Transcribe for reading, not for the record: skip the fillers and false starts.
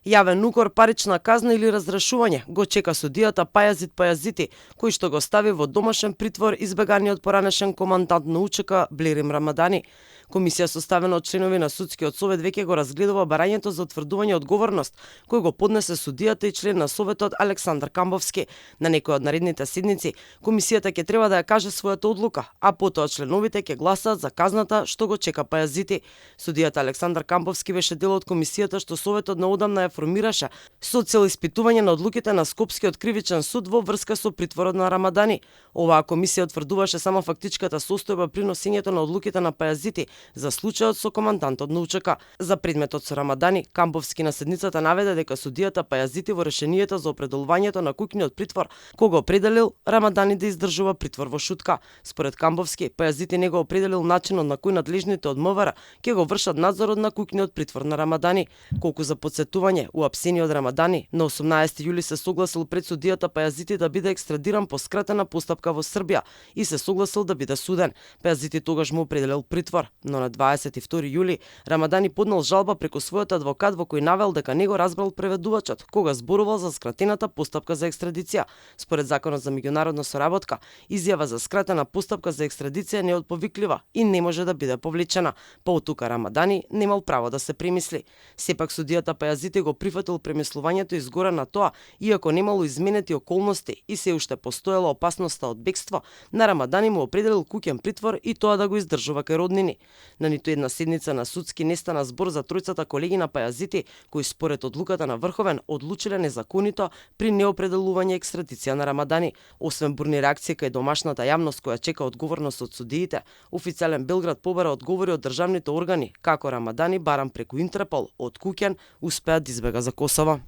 Јавен укор, парична казна или разрешување го чека судијата Пајазит Пајазити, кој што го стави во домашен притвор избеганиот поранешен командант на УЧК Блерим Рамадани. Комисија составена од членови на судскиот совет веќе го разгледува барањето за утврдување одговорност, кој го поднесе судијата и член на советот Александар Камбовски. На некој од наредните седници, комисијата ќе треба да ја каже својата одлука, а потоа членовите ќе гласаат за казната што го чека Пајазити. Судијата Александар Камбовски беше дел од комисијата што советот наодамна ја формираше со цел испитување на одлуките на Скопскиот кривичен суд во врска со притворот на Рамадани. Оваа комисија утврдуваше само фактичката состојба при носењето на одлуките на Пајазити за случајот со командантот на УЧК. За предметот со Рамадани, Камбовски на седницата наведе дека судијата Пајазити во решението за определувањето на куќниот притвор кога определил Рамадани да издржува притвор во шутка. Според Камбовски, Пајазити не го определил начинот на кој надлежните од МВР ќе го вршат надзорот на куќниот притвор на Рамадани. Колку за подсетување, уапсениот Рамадани на 18 јули се согласил пред судијата Пајазити да биде екстрадиран по скратена постапка во Србија и се согласил да биде суден. Пајазити тогаш му определил притвор, но на 22 јули Рамадани поднел жалба преку својот адвокат во кој навел дека не го разбрал преведувачот кога зборувал за скратената постапка за екстрадиција. Според законот за меѓународна соработка, изјава за скратена постапка за екстрадиција не е одповиклива и не може да биде повлечена, па оттука Рамадани немал право да се премисли. Сепак судијата Пајазити го прифатил премислувањето изгоре на тоа, иако немало изменети околности и се уште постоела опасноста од бегство, на Рамадани му определил куќен притвор и тоа да го издржува кај роднини. На ниту една седница на судски не стана збор за тројцата колеги на Пајазити, кои според одлуката на Врховен одлучиле незаконито при неопределување екстрадиција на Рамадани. Освен бурни реакции кај домашната јавност која чека одговорност од судиите, официјален Белград побара одговори од државните органи, како Рамадани барам преку Интерпол од куќен успеа да избега за Косово.